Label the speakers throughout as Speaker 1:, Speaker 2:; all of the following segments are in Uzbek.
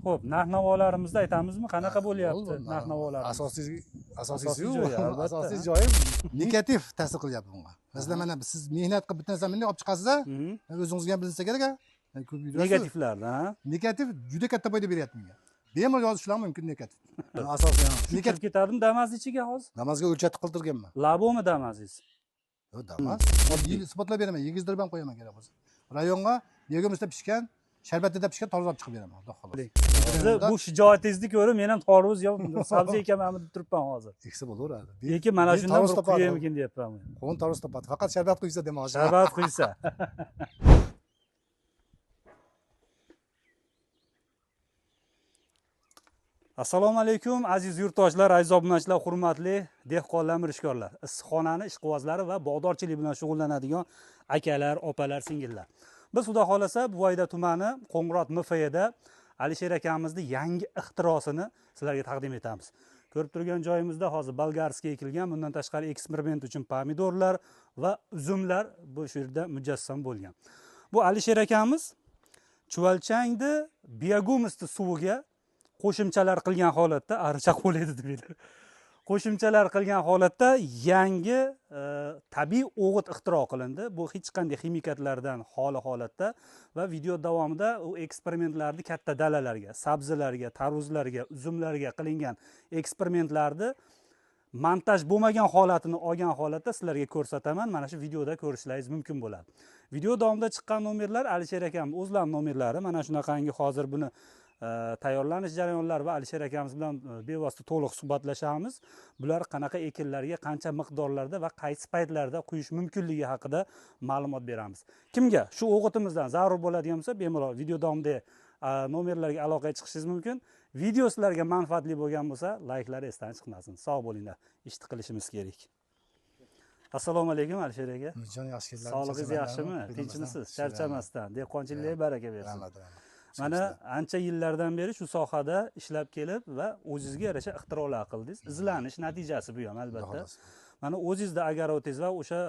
Speaker 1: Xo'p, narx-navolarimizni aytamizmi? Qanaqa bo'lyapti narx-navolar?
Speaker 2: Asosiysi asosiy joyi negativ ta'sir qilyapti bunga. Masalan, mana siz mehnat qilib bitta narsani bunday olib chiqasiz, o'zingizga ham bilinsa kerak, ko'p
Speaker 1: negativlarni, ha?
Speaker 2: Negativ juda katta foyda beryapti bunga. Bemalol yozishlar mumkin negativ. Asosiy
Speaker 1: negativ ketadimi Damas ichiga hozir?
Speaker 2: Damasga o'lchatib qildirganman.
Speaker 1: Labomi Damasingiz?
Speaker 2: Yo'q, Damas. Isbotlab beraman, yegizdirib ham qo'yaman kerak bo'lsa. Rayonga yegumisda pishgan, sharbatida pishgan tarvuz olib chiqib beraman, xudo xohlasa.
Speaker 1: Bu shijoatingizni ko'rib, men ham tarvuz yo sabzi ekamanmi deb turibman hozir.
Speaker 2: Eksa bo'laveradi.
Speaker 1: Lekin mana shundan bir quyamikin deyapman.
Speaker 2: Qo'n tarvuz topadi. Faqat sharbat quysa demoqchi.
Speaker 1: Sharbat quysa. Assalomu alaykum aziz yurtdoshlar, aziz obunachilar, hurmatli dehqonlar, mirishkorlar, issiqxonani ishqibozlari va bog'dorchilik bilan shug'ullanadigan akalar, opalar, singillar. Biz xudo xolasa Buvayda tumani Qo'ng'irot MFda Alisher akamizni yangi ixtirosini sizlarga taqdim etamiz. Ko'rib turgan joyimizda hozir bolgarskiy ekilgan, bundan tashqari eksperiment uchun pomidorlar va uzumlar bu yerda mujassam bo'lgan. Bu Alisher akamiz chuvalchangni biogumusni suviga qo'shimchalar qilgan holatda, aricha qo'laydi deb edi. Qo'shimchalar qilgan holatda yangi tabiiy o'g'it ixtiro qilindi. Bu hech qanday ximikatlardan xoli holatda va video davomida u eksperimentlarni katta dalalarga, sabzilarga, tarvuzlarga, uzumlarga qilingan eksperimentlarni montaj bo'lmagan holatini olgan holatda sizlarga ko'rsataman. Mana shu videoda ko'rishlaringiz mumkin bo'ladi. Video davomida chiqqan nomerlar Alisher akam o'zlarining nomerlari. Mana shunaqangi hozir buni tayyorlanish jarayonlari va Alisher akamiz bilan bevosita to'liq suhbatlashamiz. Bular qanaqa ekinlarga, qancha miqdorlarda va qaysi paytlarda quyish mumkinligi haqida ma'lumot beramiz. Kimga shu o'g'itimizdan zarur bo'ladigan bo'lsa, bemalol video davomida nomerlarga aloqaga chiqishingiz mumkin. Video sizlarga manfaatli bo'lgan bo'lsa, layklar esdan chiqmasin. Sog' bo'linglar. Ishni qilishimiz kerak. Assalomu alaykum Alisher aka.
Speaker 2: Jon, yaxshi keldilar.
Speaker 1: Sog'lig'ingiz yaxshimi? Tinchmisiz? Charchamasdan. Dehqonchilikka baraka bersin.
Speaker 2: Rahmat, rahmat.
Speaker 1: Mana ancha yillardan beri shu sohada ishlab kelib va o'zingizga yarasha ixtirolar qildingiz. Izlanish natijasi bu ham albatta. Mana o'zingizda agarotingiz va o'sha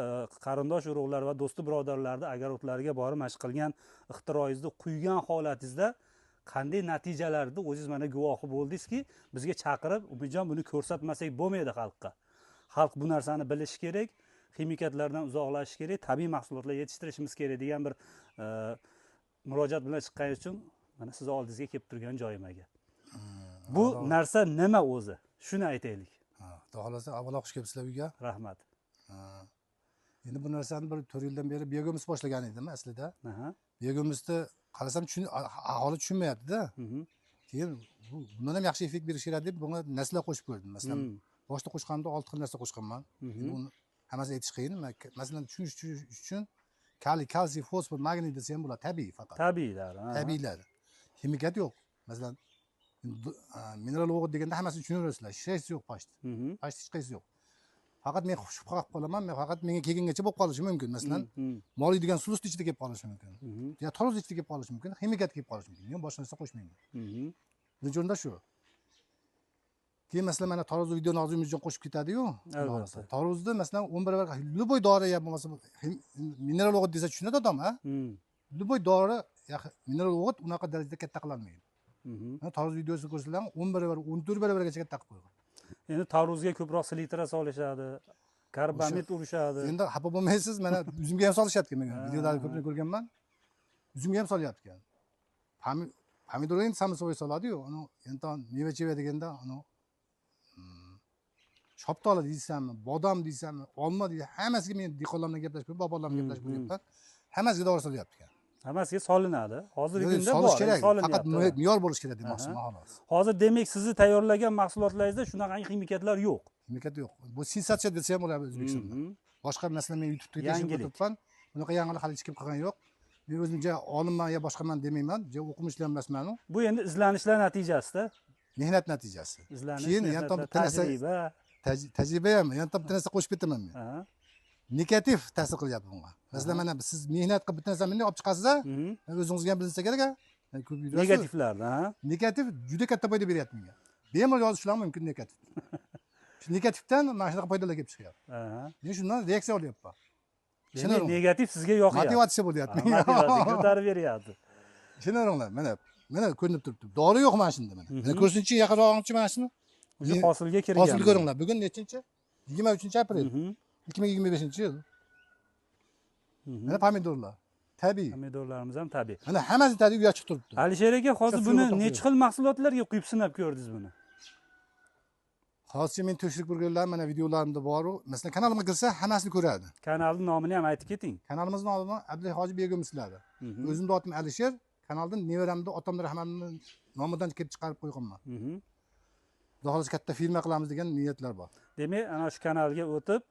Speaker 1: qarindosh urug'lar va do'sti birodarlarni agarotlariga borib mashq qilgan ixtiroingizni quygan holatingizda qanday natijalarni o'zingiz mana guvohi bo'ldingizki, bizga chaqirib, Umidjon buni ko'rsatmasak bo'lmaydi xalqqa. Xalq bu narsani bilishi kerak, ximikatlardan uzoqlashish kerak, tabiiy mahsulotlar yetishtirishimiz kerak degan bir murojaat bilan chiqqaningiz uchun mana siz oldingizga kelib turgan joyim aka. Bu narsa nima o'zi? Shuni aytaylik.
Speaker 2: Ha, xudo xolasa avvalo xush kelibsizlar uyga.
Speaker 1: Rahmat.
Speaker 2: Endi bu narsani bir 4 yildan beri biogumus boshlagan edim aslida. Biogumusni qarasam aholi tushunmayapti-da. Keyin bundan ham yaxshi effekt berish kerak deb bunga narsalar qo'shib ko'rdim. Masalan, boshda qo'shganimda 6 xil narsa qo'shganman. Buni hammasini aytish qiyin. Masalan, tushunish uchun kaliy, kalsiy, fosfor, magniy desa ham bular tabiiy faqat.
Speaker 1: Tabiiylar.
Speaker 2: Tabiiylar. Ximikat yo'q. Masalan, mineral o'g'it deganda hammasini tushunaverasizlar. Hech yo'q pashт. Pashт hech qaysi yo'q. Faqat men shubha qilib qolaman, men faqat menga kelgungacha bo'lib qolishi mumkin. Masalan, mol yeydigan sulusni ichida kelib qolishi mumkin. Ya tarvuz ichida kelib qolishi mumkin, ximikat kelib qolishi mumkin. Men boshqa narsa qo'shmayman. Birinchi o'rinda shu. Keyin masalan, mana tarvuz videoni hozir Umidjon qo'shib ketadi-yu.
Speaker 1: Albatta.
Speaker 2: Tarvuzni masalan 10 barobar любой dori ya bo'lmasa mineral o'g'it desa tushunadi odam, ha? Любой dori mineral o'g'it unaqa darajada katta qilinmaydi. Mana tarvuz videosini ko'rsalar 10 barobar, 14 barobargacha katta qilib qo'ygan.
Speaker 1: Endi tarvuzga ko'proq selitra solishadi, karbamid urishadi.
Speaker 2: Endi xafa bo'lmaysiz, mana uzumga ham solishyapti ekan. Videolarni ko'pini ko'rganman. Uzumga ham solyapti ekan. Pomidor endi samsoy soladi-yu, uni endi meva-cheva deganda uni shaftoli deysanmi, bodom deysanmi, olma deysan, hammasiga men dehqonlar bilan gaplashib, bobolar bilan gaplashib ko'ryapman. Hammasiga dori solyapti ekan.
Speaker 1: Hammasiga solinadi. Hozirgi kunda
Speaker 2: bor, kerak. Faqat me'yor bo'lish kerak demoqchiman xolos.
Speaker 1: Hozir demak sizni tayyorlagan mahsulotlaringizda shunaqangi ximikatlar yo'q.
Speaker 2: Ximikat yo'q. Bu sensatsiya desa ham bo'ladi O'zbekistonda. Boshqa masalan men YouTube'da tekshirib o'tiribman. Bunaqa yangilik hali hech kim qilgan yo'q. Men o'zim ja olimman ya boshqaman demayman, ja o'qimishli ham emasman.
Speaker 1: Bu endi izlanishlar natijasida.
Speaker 2: Mehnat natijasi.
Speaker 1: Izlanish,
Speaker 2: keyin yana bitta narsa tajriba ham, yana bitta narsa qo'shib ketaman men. Negativ ta'sir qilyapti bunga. Masalan, mana siz mehnat qilib bitta narsani bunday olib chiqasiz, o'zingizga ham bilinsa kerak, ko'p yurasiz.
Speaker 1: Negativlarni, ha?
Speaker 2: Negativ juda katta foyda beryapti menga. Bemalol yozishlar mumkin negativ. Shu negativdan mana shunaqa foydalar kelib chiqyapti. Men shundan reaksiya olyapman.
Speaker 1: Demak, negativ sizga yoqyapti.
Speaker 2: Motivatsiya bo'lyapti.
Speaker 1: Motivatsiya ko'tarib beryapti.
Speaker 2: Ishonaveringlar, mana Mana ko'rinib turibdi. Dori yo'q mana shunda mana. Mana ko'rsinchi yaqinrog'inchi mana shuni.
Speaker 1: O'sha hosilga kirgan.
Speaker 2: Hosilni ko'ringlar. Bugun nechinchi? 23-aprel. 2025-yil. Mana pomidorlar. Tabiiy.
Speaker 1: Pomidorlarimiz ham tabiiy.
Speaker 2: Mana hammasi tabiiy uya chiqib turibdi.
Speaker 1: Alisher aka, hozir buni necha xil mahsulotlarga quyib sinab ko'rdingiz buni?
Speaker 2: Hozircha men tekshirib ko'rganlarim mana videolarimda bor u. Masalan, kanalimga kirsa hammasini ko'radi.
Speaker 1: Kanalning nomini ham aytib keting.
Speaker 2: Kanalimizning nomi Abdulla Hoji Begumsizlari. O'zimning otim Alisher, kanaldan nevaramni, otamni rahmatini nomidan kelib chiqarib qo'yganman. Xudo xohlasa katta firma qilamiz degan niyatlar bor.
Speaker 1: Demak, ana shu kanalga o'tib,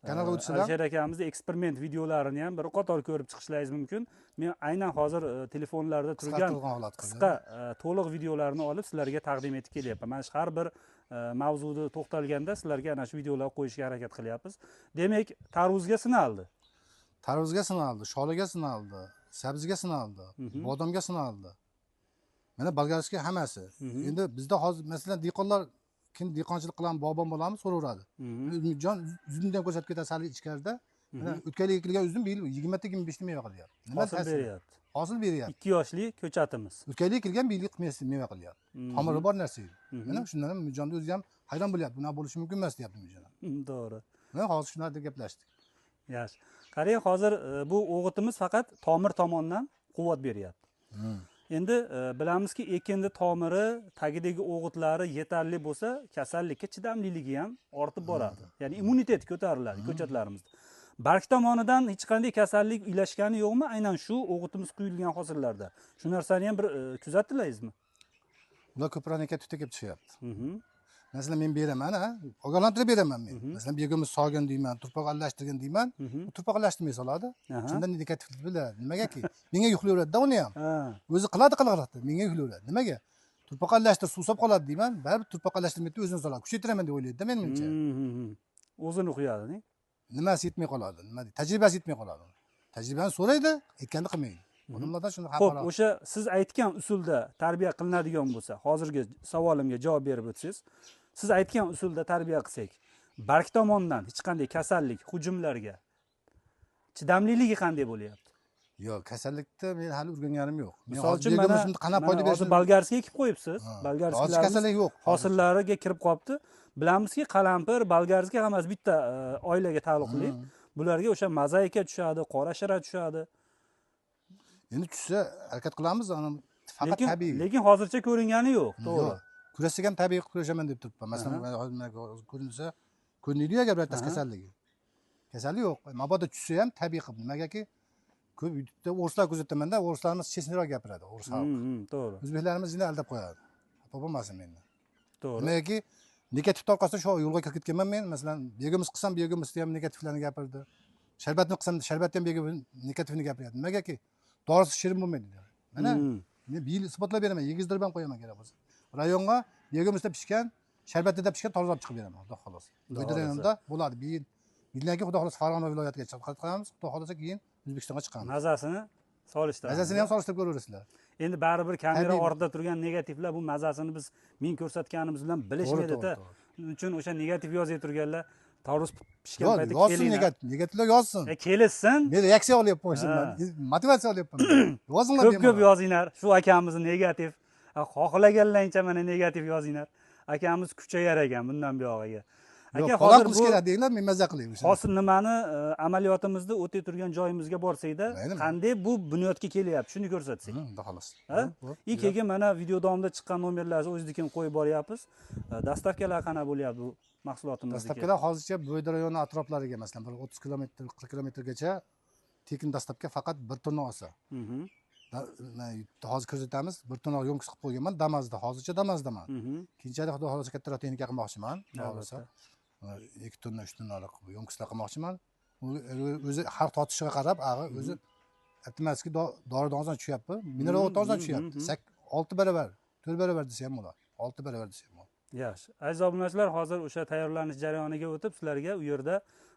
Speaker 2: kanalga o'tsalar
Speaker 1: Alisher akamizni eksperiment videolarini ham bir qator ko'rib chiqishlaringiz mumkin. Men aynan hozir telefonlarda turgan qisqa to'liq videolarni olib sizlarga taqdim etib kelyapman. Mana shu har bir mavzuda to'xtalganda sizlarga ana shu videolar qo'yishga harakat qilyapmiz. Demak, tarvuzga sinaldi.
Speaker 2: Tarvuzga sinaldi, sholiga sinaldi, sabziga sinaldi, bodomga sinaldi. Mana bolgarskiy hammasi. Endi bizda hozir masalan dehqonlar kim dehqonchilik qilamiz, bog'bon bo'lamiz so'raveradi. Umidjon uzumni ham ko'rsatib ketadi sal ichkarida. Mana o'tgan yil ekilgan uzum bu yil 20 ta 25 ta meva qilyapti. Nima
Speaker 1: hosil beryapti?
Speaker 2: Hosil beryapti.
Speaker 1: 2 yoshli ko'chatimiz.
Speaker 2: O'tgan yil ekilgan bu yil meva qilyapti. Tomiri bor narsa. Mana shundan ham Umidjonni o'zi ham hayron bo'lyapti. Bunaqa bo'lishi mumkin emas deyapti Umidjon.
Speaker 1: To'g'ri.
Speaker 2: Mana hozir shular deb gaplashdik.
Speaker 1: Yaxshi. Qarang, hozir bu o'g'itimiz faqat tomir tomondan quvvat beryapti. Endi bilamizki, ekinni tomiri, tagidagi o'g'itlari yetarli bo'lsa, kasallikka chidamliligi ham ortib boradi. Ya'ni immunitet ko'tariladi ko'chatlarimizda. Barg tomonidan hech qanday kasallik ilashgani yo'qmi? Aynan shu o'g'itimiz quyilgan hosillarda. Shu narsani ham bir kuzatdilaringizmi?
Speaker 2: Ular ko'proq negativda kelib chiqyapti. Masalan, men beraman, ha, ogohlantirib beraman men. Masalan, begimiz solgin deyman, turpoq aralashtirgin deyman. U turpoq aralashtirmay soladi. Shunda negativlik biladi. Nimagaki? Menga yuqlayveradi-da uni ham. O'zi qiladi, qiladi, menga yuqlayveradi. Nimaga? Turpoq aralashtir, suvsab qoladi deyman. Baribir turpoq aralashtirmaydi, o'zini soladi. Kuchaytiraman deb o'ylaydi-da menimcha.
Speaker 1: O'zini quyadi,
Speaker 2: nimasi yetmay qoladi? Nima deydi? Tajribasi yetmay qoladi. Tajribani so'raydi, aytganini qilmaydi. Odamlardan shuni
Speaker 1: xabar. Xo'p, o'sha siz aytgan usulda tarbiya qilinadigan bo'lsa, hozirgi savolimga javob berib o'tsangiz, siz aytgan usulda tarbiya qilsak, barg tomonidan hech qanday kasallik hujumlarga chidamliligi qanday bo'lyapti?
Speaker 2: Yo'q, kasallikda men hali o'rganganim yo'q.
Speaker 1: Misol uchun mana qanday foyda berishini bolgarskiy ekib qo'yibsiz. Bolgarskiylar
Speaker 2: kasallik yo'q.
Speaker 1: Hosillariga kirib qolibdi. Bilamizki, qalampir, bolgarskiy hammasi bitta oilaga taalluqli. Bularga o'sha mozaika tushadi, qora shira tushadi.
Speaker 2: Endi tushsa harakat qilamiz, ana faqat tabiiy.
Speaker 1: Lekin hozircha ko'ringani yo'q, to'g'ri.
Speaker 2: Kurashsak ham tabiiy kurashaman deb turibman. Masalan, hozir ko'rinsa, ko'rinmaydi agar birortasi kasalligi. Kasallik yo'q. Mabodo tushsa ham tabiiy qilib. Nimagaki ko'p YouTube'da o'rislar kuzatamanda, o'rislarimiz chesniroq gapiradi, o'ris xalq.
Speaker 1: To'g'ri.
Speaker 2: O'zbeklarimiz endi aldab qo'yadi. Xafa bo'lmasin meni.
Speaker 1: To'g'ri.
Speaker 2: Nimagaki negativ orqasida shu yo'lga kirib ketganman men. Masalan, begimiz qilsam, begimizni ham negativlarni gapirdi. Sharbatni qilsam, sharbatni ham begim negativni gapiryapti. Nimagaki dorisi shirin bo'lmaydi. Mana men bu yil isbotlab beraman, yegizdirib ham qo'yaman kerak bo'lsa. Rayonga begimizda pishgan, sharbatida pishgan tarvuz olib chiqib beraman, xudo xohlasa. Bo'yda rayonida bo'ladi. Bu yil yildan keyin xudo xohlasa Farg'ona viloyatiga chiqib qolamiz, xudo xohlasa keyin O'zbekistonga chiqamiz.
Speaker 1: Mazasini solishtiramiz.
Speaker 2: Mazasini ham solishtirib ko'raverasizlar.
Speaker 1: Endi baribir kamera ortida turgan negativlar bu mazasini biz men ko'rsatganimiz bilan bilishmaydi-da. Shuning uchun o'sha negativ yozib turganlar tarvuz pishgan paytda
Speaker 2: yozsin, negativlar yozsin.
Speaker 1: Kelishsin.
Speaker 2: Men reaksiya olyapman shundan. Motivatsiya olyapman. Yozinglar.
Speaker 1: Ko'p-ko'p yozinglar. Shu akamizni negativ xohlaganlaringcha mana negativ yozinglar. Akamiz kuchayar ekan bundan buyog'iga.
Speaker 2: Aka, hozir qilish kerak denglar, men maza qilay o'sha.
Speaker 1: Hosil nimani amaliyotimizda o'tay turgan joyimizga borsakda, qanday bu bunyodga kelyapti, shuni ko'rsatsak.
Speaker 2: Xudo xohlasa.
Speaker 1: Ha? Keyin mana video davomida chiqqan nomerlarni o'znikini qo'yib boryapmiz. Dastavkalar qana bo'lyapti bu mahsulotimizniki?
Speaker 2: Dastavkalar hozircha Bo'yda rayoni atroflariga, masalan, bir 30 kilometr, 40 kilometrgacha tekin dastavka faqat 1 tonna olsa. Hozir ko'rsatamiz, 1 tonna yo'nkiz qilib qo'yganman Damazda, hozircha Damazdaman. Keyinchalik xudo xohlasa kattaroq texnika qilmoqchiman, xudo xohlasa. 2 tonna, 3 tonnalik yo'nkislar qilmoqchiman. O'zi har tortishiga qarab, ag'i o'zi aytmaski doridan ozon tushyapti, mineral o'tdan ozon tushyapti. 6 barobar, 4 barobar desa ham bo'ladi. 6 barobar desa ham bo'ladi.
Speaker 1: Yaxshi. Aziz obunachilar, hozir o'sha tayyorlanish jarayoniga o'tib, sizlarga u yerda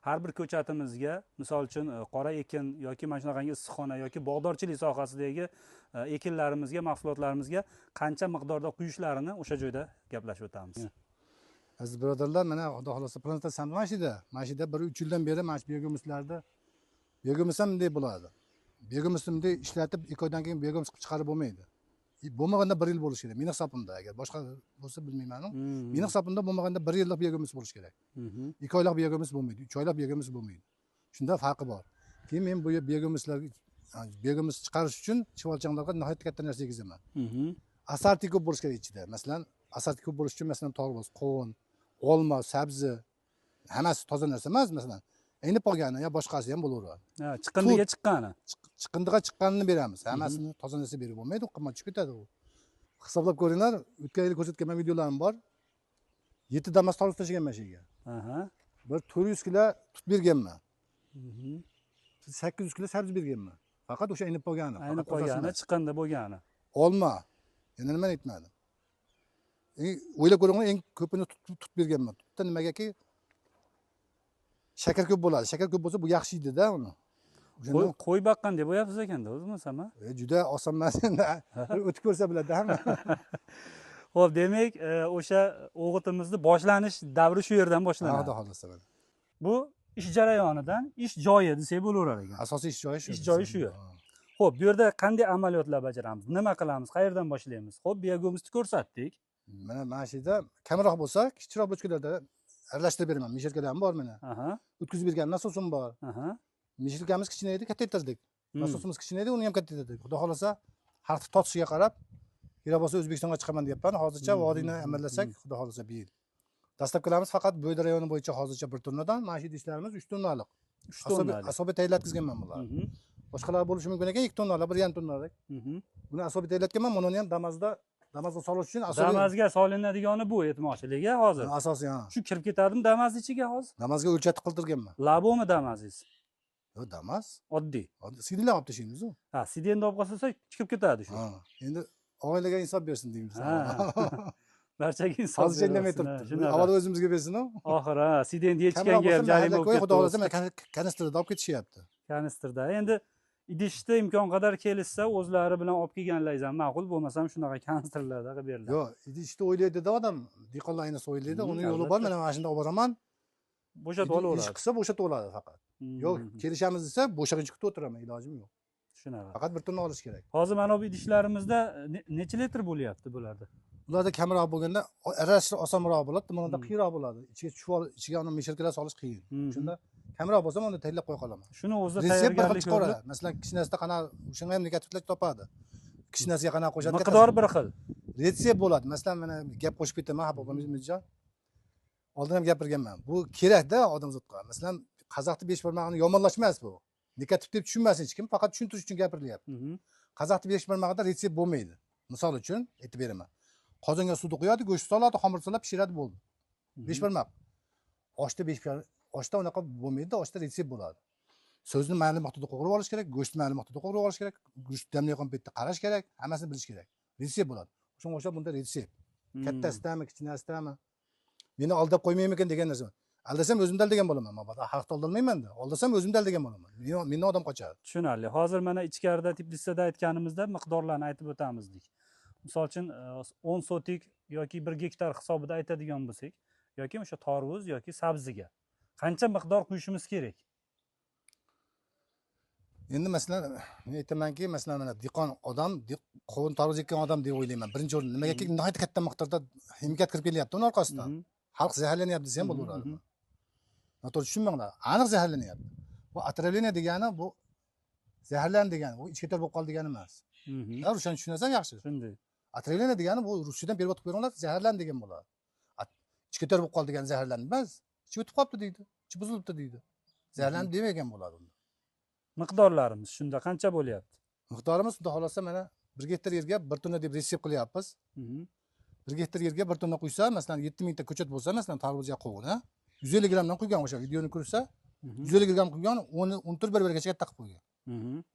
Speaker 1: har bir ko'chatimizga, misol uchun qora ekin yoki mana shunaqangi issiqxona yoki bog'dorchilik sohasidagi ekinlarimizga, mahsulotlarimizga qancha miqdorda quyishlarini o'sha joyda gaplashib o'tamiz.
Speaker 2: Aziz birodarlar, mana xudo xohlasa plantatsiyamiz mana shu yerda. Mana shu yerda bir 3 yildan beri mana shu biogumuslarda, biogumus ham bunday bo'ladi. Biogumusni bunday ishlatib, 2 oydan keyin biogumus qilib chiqarib bo'lmaydi. Bo'lmaganda 1 yil bo'lishi kerak. Meni hisobimda, agar boshqa bo'lsa bilmayman. Meni hisobimda bo'lmaganda 1 yillik biogumus bo'lishi kerak. 2 oylik biogumus bo'lmaydi, 3 oylik biogumus bo'lmaydi. Shunda farqi bor. Keyin men bu biogumuslarga biogumus chiqarish uchun chivalchanglarga nihoyatda katta narsa yegizaman. Asarti ko'p bo'lishi kerak ichida. Masalan, asarti ko'p bo'lishi uchun masalan tarvuz, qovun, olma, sabzi hammasi toza narsa emas, masalan. Endi qolgani yo boshqasi ham bo'laveradi.
Speaker 1: Ha, chiqindiga chiqqani.
Speaker 2: Chiqindiga chiqqanini beramiz. Hammasini toza narsa berib bo'lmaydi, u qimmat tushib ketadi u. Hisoblab ko'ringlar, o'tgan yil ko'rsatgan videolarim bor. 7 damas tarvuz tashlaganman shu yerga. Bir 400 kilo tut berganman. 800 kilo sabzi berganman. Faqat o'sha inib qolgani,
Speaker 1: aynib qolgani, chiqindi bo'lgani.
Speaker 2: Olma. Yana nimani aytmadim. O'ylab ko'ringlar, eng ko'pini tut berganman. Tutda nimagaki shakar ko'p bo'ladi. Shakar ko'p bo'lsa bu yaxshi edi-da uni.
Speaker 1: Qo'y baqqan deb o'yapsiz ekanda o'zi bo'lsam, ha?
Speaker 2: Juda oson emas endi. O'tib ko'rsa biladi hamma.
Speaker 1: Xo'p, demak, o'sha o'g'itimizni boshlanish davri shu yerdan boshlanadi.
Speaker 2: Xudo xohlasa mana.
Speaker 1: Bu ish jarayonidan ish joyi desak bo'laverar ekan.
Speaker 2: Asosiy ish joyi shu.
Speaker 1: Ish joyi shu yer. Xo'p, bu yerda qanday amaliyotlar bajaramiz? Nima qilamiz? Qayerdan boshlaymiz? Xo'p, biogumusni ko'rsatdik.
Speaker 2: Mana shu yerda kamroq bo'lsa, kichikroq bochkalarda aralashtirib beraman. Mishelkalarim bor mana. O'tkazib bergan nasosim bor. Mishelkamiz kichkina edi, kattaytirdik. Nasosimiz kichkina edi, uni ham kattaytirdik. Xudo xolasa, xalq totishiga qarab, kerak bo'lsa O'zbekistonga chiqaman deyapman. Hozircha vodiyni amallasak, xudo xolasa bu yil. Dastlabkilarimiz faqat Bo'yda rayoni bo'yicha hozircha 1 tonnadan, mana shu idishlarimiz 3 tonnalik.
Speaker 1: 3 tonnalik.
Speaker 2: Asobiy tayyorlatkizganman bularni. Boshqalar bo'lishi mumkin ekan, 2 tonnalik, 1,5 tonnalik. Buni asobiy tayyorlatganman, buni ham Damazga solish uchun asobiy
Speaker 1: Damazga solinadigani bu aytmoqchiligi hozir.
Speaker 2: Asosiy, ha.
Speaker 1: Shu kirib ketadimi Damaz ichiga hozir?
Speaker 2: Damazga o'lchatib qildirganman.
Speaker 1: Labomi Damazingiz?
Speaker 2: Yo'q, Damaz.
Speaker 1: Oddiy.
Speaker 2: Oddiy. Sidinlar olib tashlaymiz u.
Speaker 1: Ha, sidinni olib qolsa chiqib ketadi shu.
Speaker 2: Ha. Endi oilaga insof bersin deymiz.
Speaker 1: Barchaga insof.
Speaker 2: Hozircha indamay turibdi. Avval o'zimizga bersin u.
Speaker 1: Oxiri, ha, sidinni yechganga ham jarima bo'lib ketdi.
Speaker 2: Xudo xolasa mana kanistrda olib ketishyapti.
Speaker 1: Kanistrda. Endi idishda imkon qadar kelishsa, o'zlari bilan olib kelganlaringiz ham ma'qul, bo'lmasam shunaqa kanistrlarda qilib beriladi.
Speaker 2: Yo'q, idishda o'ylaydi-da odam, dehqonlar ayniqsa o'ylaydi, uni yo'li bor, mana shunda olib boraman.
Speaker 1: Bo'shatib olaveradi.
Speaker 2: Ish qilsa bo'shatib oladi faqat. Yo'q, kelishamiz desa, bo'shag'incha kutib o'tiraman, ilojim yo'q.
Speaker 1: Shunaqa.
Speaker 2: Faqat bir tonna olish kerak.
Speaker 1: Hozir mana bu idishlarimizda necha litr bo'lyapti bularda?
Speaker 2: Ularda kamroq bo'lganda aralashtirish osonroq bo'ladi, bunda qiyinroq bo'ladi. Ichiga chuvol, ichiga uni mishelkalar solish qiyin. Shunda kamroq bo'lsa, uni tayyorlab qo'ya qolaman.
Speaker 1: Shuni o'zida
Speaker 2: tayyorgarlik ko'radi. Masalan, kichinasida qana o'shanga ham negativlar topadi. Kichinasiga qana qo'shadi.
Speaker 1: Miqdor bir xil.
Speaker 2: Retsept bo'ladi. Masalan, mana gap qo'shib ketaman, xafa bo'lmaymiz. Oldin ham gapirganman. Bu kerakda odamzodga. Masalan, qozoqni 5 barmog'ini yomonlashmas bu. Negativ deb tushunmasin hech kim, faqat tushuntirish uchun gapirilyapti. Qozoqni 5 barmog'ida retsept bo'lmaydi. Misol uchun aytib beraman. Qozonga suvni quyadi, go'sht soladi, xamir solib pishiradi, bo'ldi. 5 barmoq. Oshda 5 barmoq, oshda unaqa bo'lmaydi, oshda retsept bo'ladi. So'zni ma'lum miqdorda qovurib olish kerak, go'shtni ma'lum miqdorda qovurib olish kerak, go'sht damlayotgan paytda qarash kerak, hammasini bilish kerak. Retsept bo'ladi. Shunga o'xshab bunda retsept. Kattasidami, kichkinasidami? Meni aldab qo'ymaymikin degan narsa. Aldasam o'zimni aldagan bo'laman. Mabodo xalqni aldolmayman-da. Aldasam o'zimni aldagan bo'laman. Meni odam qochadi.
Speaker 1: Tushunarli. Hozir mana ichkarida teplitsada aytganimizda miqdorlarni aytib o'tamiz dedik. Misol uchun 10 sotik yoki 1 gektar hisobida aytadigan bo'lsak, yoki o'sha tarvuz yoki sabziga qancha miqdor quyishimiz kerak?
Speaker 2: Endi masalan, men aytamanki, masalan mana dehqon odam, qovun tarvuz ekkan odam deb o'ylayman. Birinchi o'rin nimagaki nihoyat katta miqdorda ximikat kirib kelyapti uni orqasidan. Xalq zaharlanyapti desa ham bo'laveradi. Noto'g'ri tushunmanglar, aniq zaharlanyapti. Bu otravlение degani bu zaharlan degani, bu ichki tor bo'lib qoldi degani emas. O'shani tushunasan yaxshi.
Speaker 1: Shunday.
Speaker 2: Otravlение degani bu ruschadan perevod qilib beringlar, zaharlan degan bo'ladi. Ichki tor bo'lib qoldi degani zaharlan emas, ichi o'tib qolibdi deydi, ichi buzilibdi deydi. Zaharlanib demagan bo'ladi unda.
Speaker 1: Miqdorlarimiz shunda qancha bo'lyapti?
Speaker 2: Miqdorimiz xudo xolasa mana 1 gektar yerga 1 tonna deb retsept qilyapmiz. 1 gektar yerga 1 tonna quysa, masalan 7000 ta ko'chat bo'lsa, masalan tarvuz yo qovun, 150 grammdan quygan o'sha videoni ko'rsa, 150 gramm quygan, 14 bir-birgacha katta qilib qo'ygan.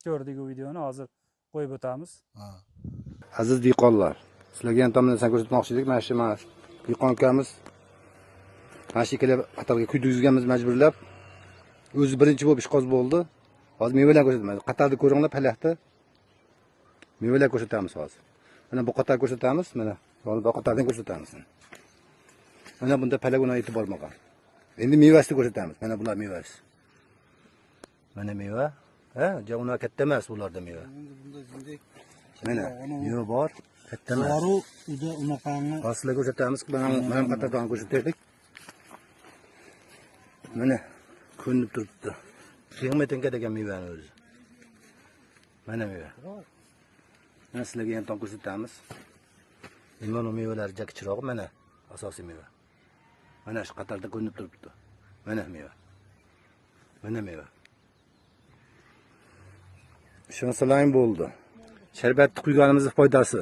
Speaker 1: Ko'rdik u videoni, hozir qo'yib o'tamiz.
Speaker 2: Aziz dehqonlar, sizlarga ham tom narsani ko'rsatmoqchi edik. Mana shu dehqon ukamiz mana shu ikkala qatorga kuydirganmiz majburlab. O'zi birinchi bo'lib ishqoz bo'ldi. Hozir mevalar ko'rsataman. Qatorni ko'ringlar, palakni. Mevalar ko'rsatamiz hozir. Mana bu qator ko'rsatamiz, mana bu qatordan ko'rsatamiz. Mana bunda palak uni yetib bormagan. Endi mevasini ko'rsatamiz. Mana bular mevasi. Mana meva. Ha, ja unaqa katta emas ularda meva. Mana meva bor. Katta emas.
Speaker 3: Dori uda unaqangi.
Speaker 2: Hozir sizlarga ko'rsatamiz. Mana qatordan ko'rsataylik. Mana ko'rinib turibdi. Tengma-teng degan mevani o'zi. Mana meva. Mana sizlarga ham ko'rsatamiz. Limon mevalari juda kichikroq, mana asosiy meva. Mana shu qatorda ko'rinib turibdi. Mana meva. Mana meva. Ishonsalaring bo'ldi. Sharbatni quyganimizning foydasi.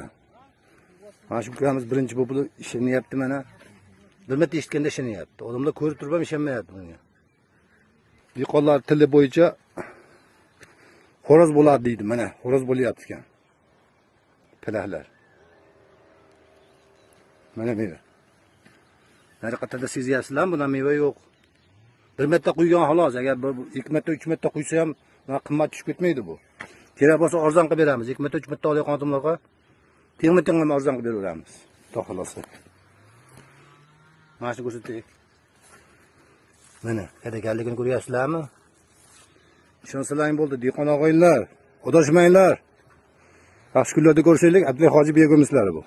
Speaker 2: Mana shu ukamiz birinchi bo'lib ishonyapti mana. Bir marta eshitganda ishonyapti. Odamlar ko'rib turib ham ishonmayapti bunga. Dehqonlar tili bo'yicha xo'roz bo'ladi deydi. Mana xo'roz bo'lyapti ekan. Pilahlar. Mana meva. Nari qatorda sezyapsizlarmi? Bundan meva yo'q. Bir marta quygan xolos. Agar bir 2 marta, 3 marta quysa ham qimmat tushib ketmaydi bu. Kerak bo'lsa arzon qilib beramiz. 2 marta, 3 marta olayotgan odamlarga tengma-teng ham arzon qilib beraveramiz. Xudo xolasa. Mana shuni ko'rsataylik. Mana kadakanligini ko'ryapsizlarmi? Ishonsalaring bo'ldi, dehqon og'aylar, adashmanglar. Yaxshi kunlarda ko'rishaylik. Abdulla hoji begumizlari bu.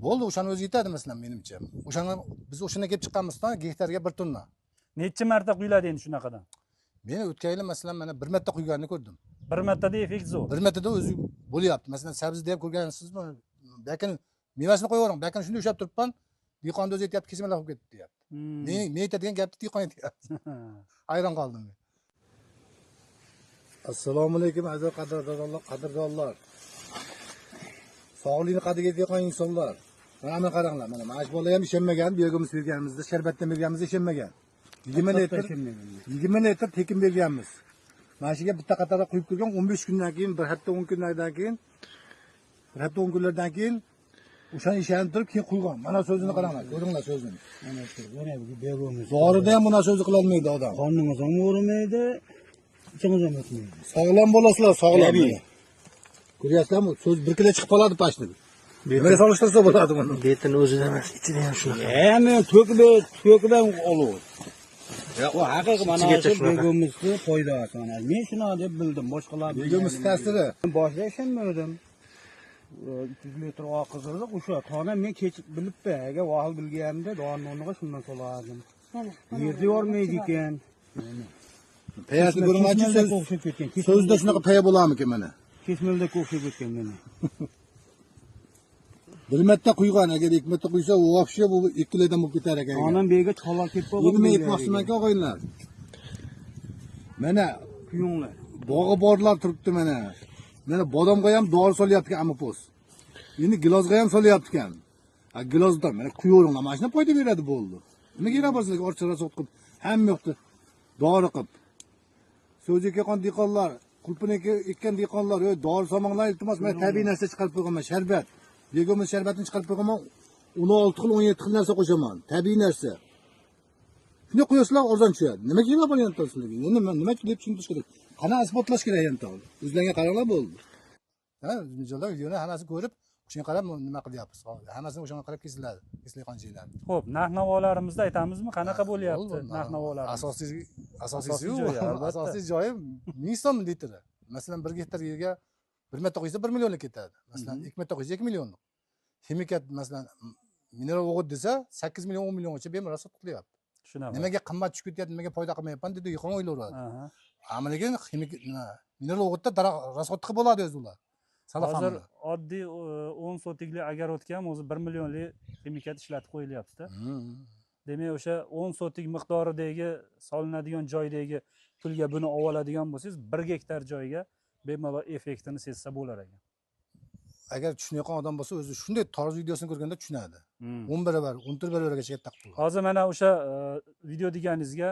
Speaker 2: Bo'ldi, o'shani o'zi yetadi masalan menimcha. O'shani biz o'shana kelib chiqqanmizdan gektarga 1 tonna.
Speaker 1: Necha marta quyiladi endi shunaqadan?
Speaker 2: Men o'tgan yili masalan mana bir marta quyganini ko'rdim.
Speaker 1: Bir martada effekt zo'r.
Speaker 2: Bir martada o'zi bo'lyapti. Masalan, sabzida ham ko'rgansizmi? Lekin mevasini qo'yavering, lekin shunday ushlab turibman. Dehqonni o'zi aytyapti, kesmalar bo'lib ketdi deyapti. Men aytadigan gapni dehqon aytyapti. Hayron qoldim men. Assalomu alaykum aziz qadrdonlar, Sog'likni qadriga yetgan insonlar. Mana qaranglar, mana shu bola ham ishonmagan, biyogimiz berganimizda, sharbatdan berganimizda ishonmagan. 20 litr tekin berganmiz. Mana shuga bitta qatorda quyib turgan 15 kundan keyin, bir hafta 10 kunlardan keyin, bir hafta 10 kunlardan keyin o'shani ishonib turib keyin quygan. Mana so'zini qaranglar, ko'ringlar so'zini.
Speaker 3: Mana shu, mana bu biyogimiz.
Speaker 2: Dorida ham buna so'zi qila olmaydi odam.
Speaker 3: Qoningiz ham og'rimaydi, ichingiz ham o'tmaydi.
Speaker 2: Sog'lom bo'lasizlar, sog'lom. Ko'ryapsizlarmi? So'z bir kilo chiqib qoladi pashni. Nimaga solishtirsa bo'ladi buni?
Speaker 4: Betini o'zida emas, ichida ham shunaqa.
Speaker 3: Men to'kib ham oladi. Ya u haqiqiy mana shu beg'umizning foydasi mana. Men shuni deb bildim, boshqalar
Speaker 2: beg'umiz ta'siri.
Speaker 3: Boshida ishonmadim. 300 metr oqizirdik, o'sha tona men kechib bilibman. Agar vaqt bilganimda dorini o'rniga shundan solardim. Yerda yormaydi ekan.
Speaker 2: Payasini ko'rmachi so'z
Speaker 3: o'xshab ketgan.
Speaker 2: So'zda shunaqa paya bo'larmikin mana?
Speaker 3: Kesmildek o'xshab ketgan meni.
Speaker 2: Bir marta quygan, agar 2 marta quysa, u вообще bu 2 kilodan bo'lib ketar ekan.
Speaker 3: Onam bega cholak ketib qoldi.
Speaker 2: Nima aytmoqchimanki, og'aylar. Mana
Speaker 3: quyinglar.
Speaker 2: Bog'i borlar turibdi mana. Mana bodomga ham dori solyapti ekan amopos. Endi gilozga ham solyapti ekan. Ha, gilozdan mana quyaveringlar, mana shundan foyda beradi bo'ldi. Nima kerak bor sizlarga ortiqcha rasxod qilib, hamma yoqda dori qilib. So'zi kelgan dehqonlar, qulpini ekkan dehqonlar, ey dori solmanglar, iltimos, mana tabiiy narsa chiqarib qo'yganman, sharbat. Beg'umiz sharbatini chiqarib qo'yganman, 16 xil, 17 xil narsa qo'shaman, tabiiy narsa. Shuni qo'yasizlar, arzon tushadi. Nima kerak bor endi sizlarga? Endi nima deb tushuntirish kerak? Qana isbotlash kerak endi? O'zlariga qaranglar bo'ldi. Ha, mijozlar videoni hammasini ko'rib, o'shanga qarab nima qilyapmiz? Hammasini o'shanga qarab kesiladi, kesilayotgan joylar.
Speaker 1: Xo'p, narx-navolarimizni aytamizmi? Qanaqa bo'lyapti narx-navolarimiz?
Speaker 2: Asosiy joyi 1000 so'm litri. Masalan, 1 gektar yerga 1 marta quysa 1 millionlik ketadi. Masalan, 2 marta quysa 2 millionlik. Ximikat masalan mineral o'g'it desa 8 million 10 milliongacha bemalol sotib qilyapti.
Speaker 1: Shunaqa.
Speaker 2: Nimaga qimmat tushib ketyapti, nimaga foyda qilmayapman dedi, dehqon o'ylayveradi. Ammo lekin ximik mineral o'g'itda rasxod qilib bo'ladi o'zi ular.
Speaker 1: Hozir oddiy 10 sotikli огородga ham o'zi 1 millionlik ximikat ishlatib qo'yilyapti-da. Demak, o'sha 10 sotik miqdoridagi solinadigan joydagi pulga buni oladigan bo'lsangiz, 1 gektar joyga bemalol effektini sezsa bo'lar ekan.
Speaker 2: Agar tushunayotgan odam bo'lsa, o'zi shunday tarz videosini ko'rganda tushunadi. 10 barobar, 14 barobargacha taqib qo'ygan.
Speaker 1: Hozir mana o'sha video deganingizga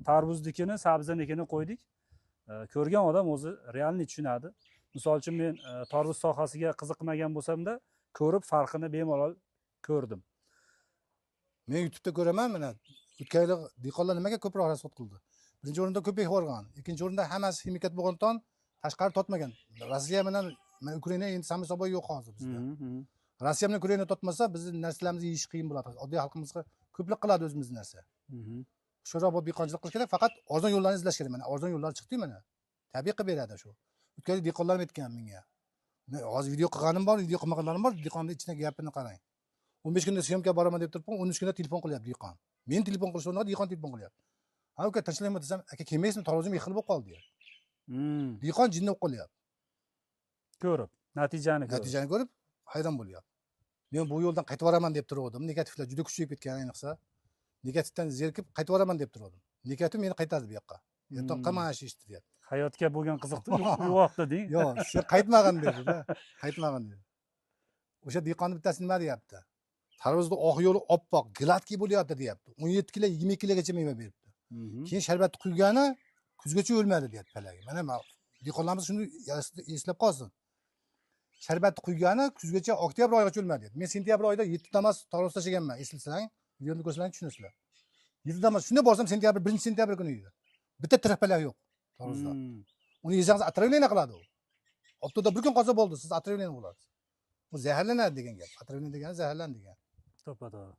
Speaker 1: tarbuznikini, sabzinikini qo'ydik. Ko'rgan odam o'zi realni tushunadi. Misol uchun men tarbuz sohasiga qiziqmagan bo'lsam-da, ko'rib farqini bemalol ko'rdim.
Speaker 2: Men YouTube'da ko'raman mana o'tgan yili dehqonlar nimaga ko'proq rasxod qildi? Birinchi o'rinda ko'pek yuborgan, ikkinchi o'rinda hammasi ximikat bo'lgandan tashqari totmagan. Rossiya bilan Ukraina endi samisoboy yo'q hozir bizda. Rossiya bilan Ukraina totmasa, bizning narsalarimizni yeyish qiyin bo'ladi. Oddiy xalqimizga ko'plik qiladi o'zimizning narsa. Shuroq bo'lib dehqonchilik qilish kerak, faqat arzon yo'llarni izlash kerak. Mana arzon yo'llar chiqdi mana. Tabiiy qilib beradi shu. O'tgan yil dehqonlar aytgan menga. Men hozir video qilganim bor, video qilmaganlarim bor, dehqonni ichidagi gapini qarang. 15 kunda syomka boraman deb turibman, 13 kunda telefon qilyapti dehqon. Men telefon qilish o'rniga dehqon telefon qilyapti. Ha uka tinchlikmi desam, aka kelmaysizmi, tarvuzim xil bo'lib qoldi deyapti. Dehqon jinni bo'lib qolyapti.
Speaker 1: Ko'rib, natijani ko'rib.
Speaker 2: Natijani ko'rib hayron bo'lyapti. Men bu yo'ldan qaytib boraman deb turgandim. Negativlar juda kuchayib ketgan ayniqsa. Negativdan zerikib qaytib boraman deb turgandim. Negativ meni qaytardi bu yoqqa. Ertan qilma shu ishni deyapti.
Speaker 1: Hayotga bo'lgan qiziqni uyg'otdi deng.
Speaker 2: Yo'q, sen qaytmag'in dedi-da. Qaytmag'in dedi. O'sha dehqonni bittasi nima deyapti? Tarvuzni oq yo'li oppoq, gladkiy bo'lyapti deyapti. 17 kilo, 20 kilogacha meva beribdi. Keyin sharbatni quygani kuzgacha o'lmadi deyapti palagi. Mana dehqonlarimiz shuni eslab qolsin. Sharbatni quygani kuzgacha oktyabr oyigacha o'lmadi deyapti. Men sentyabr oyida 7 damas tarvuz tashlaganman, eslasang, videoni ko'rsang tushunasizlar. 7 damas shunda borsam sentyabr, 1-sentyabr kuni edi. Bitta tirik palak yo'q tarvuzda. Uni yesangiz otravlение qiladi u. Oftobda bir kun qolsa bo'ldi, siz otravlение bo'lasiz. Bu zaharlanadi degan gap. Otravlение degani zaharlan degan.
Speaker 1: To'ppa-to'g'ri.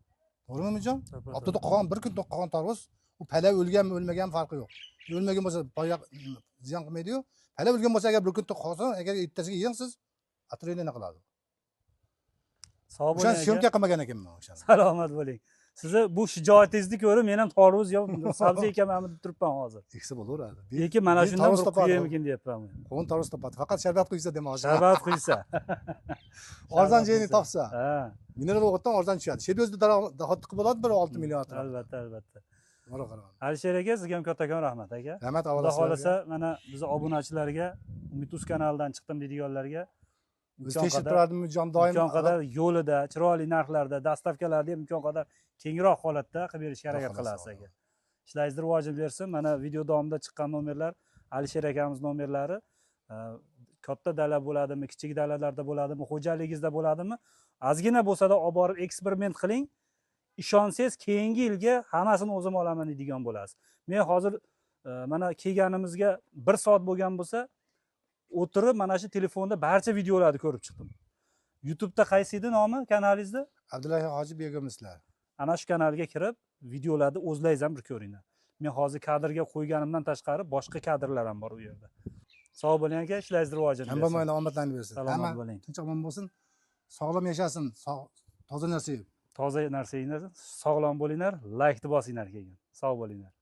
Speaker 2: To'g'rimi, Mijon? Oftobda qolgan bir kun qolgan tarvuz, u palak o'lganmi, o'lmaganmi farqi yo'q. O'lmagan bo'lsa boya ziyon qilmaydi-yu. Palak o'lgan bo'lsa agar bir kun qolsa, agar ertasiga yeysiz, otravlение qiladi.
Speaker 1: Sog' bo'ling.
Speaker 2: O'sha syomka qilmagan ekanman o'shani.
Speaker 1: Salomat bo'ling. Sizni bu shijoatingizni ko'rib, men ham tarvuz yo sabzi ekamanmi deb turibman hozir.
Speaker 2: Eksa bo'laveradi.
Speaker 1: Lekin mana shundan bir quyamikin deyapman.
Speaker 2: Qo'n tarvuz topadi. Faqat sharbat quysa demoqchi.
Speaker 1: Sharbat quysa.
Speaker 2: Arzon joyini topsa. Ha. Mineral o'g'itdan arzon tushadi. Shu o'zida daromad qilib bo'ladi bir 6 million atrofida.
Speaker 1: Albatta, albatta.
Speaker 2: Bora qaraman.
Speaker 1: Alisher aka, sizga ham kattakon rahmat aka.
Speaker 2: Rahmat avvalo.
Speaker 1: Xudo xolasa mana bizni obunachilarga, Umid Uz kanalidan chiqdim deydiganlarga
Speaker 2: biz tekshirib turadimi jon doim
Speaker 1: imkon qadar yo'lida, chiroyli narxlarda, dastavkalarda ham imkon qadar kengroq holatda qilib berishga harakat qilasiz aka. Ishlaringizni rivojini bersin. Mana video davomida chiqqan nomerlar Alisher akamiz nomerlari. Katta dala bo'ladimi, kichik dalalarda bo'ladimi, xo'jaligingizda bo'ladimi? Ozgina bo'lsa-da olib borib eksperiment qiling. Ishonsangiz keyingi yilga hammasini o'zim olaman deydigan bo'lasiz. Men hozir mana kelganimizga 1 soat bo'lgan bo'lsa, o'tirib mana shu telefonda barcha videolarni ko'rib chiqdim. YouTube'da qaysi edi nomi kanalingizda?
Speaker 2: Abdullahi Hoji Begimizlar.
Speaker 1: Ana shu kanalga kirib videolarni o'zlaringiz ham bir ko'ringlar. Men hozir kadrga qo'yganimdan tashqari boshqa kadrlar ham bor u yerda. Sog' bo'ling aka, ishlaringiz rivojini bersin.
Speaker 2: Hamma omadlarni bersin.
Speaker 1: Salomat bo'ling.
Speaker 2: Tinch omon bo'lsin. Sog'lom yashasin, toza narsa yeb.
Speaker 1: Toza narsa yeyinglar, sog'lom bo'linglar, laykni bosinglar keyin. Sog' bo'linglar.